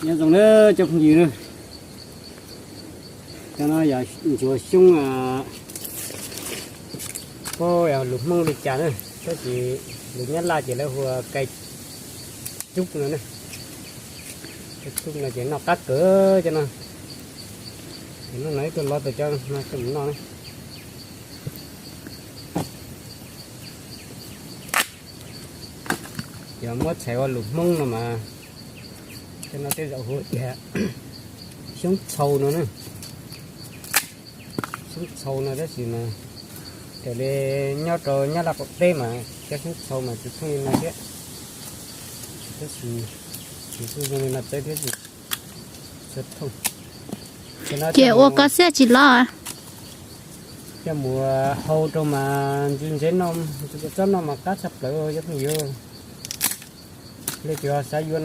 Nyob zoo nawb cov phooj ywg na, cov no yog ntsuag xyoob, paub yog lus Hmoob li cas na, tab sis lus Nyab Laj ces lawv hu kai cub no na. Kai cub no ces noj qab kawg cov no. Ces hnub no ib tug lov tau cov no coj mus noj na. Yog muab txhais ua lus Hmoob no mas, cov no tej zaum hu tias xyoob txhau no na. Xyoob txhau no tab sis mas raws li nyob rau Nyab Laj qaum teb mas cov xyoob txhau mas tsis thooj li no thiab. Tab sis tsis thooj li no teb thiab. Ces ua koj xiab tsis lov. Coj mus hau rau mas ntsis ntsev no, ntsis txob no mas qab tshaj plaws cov phooj ywg. Leej twg xav yuav no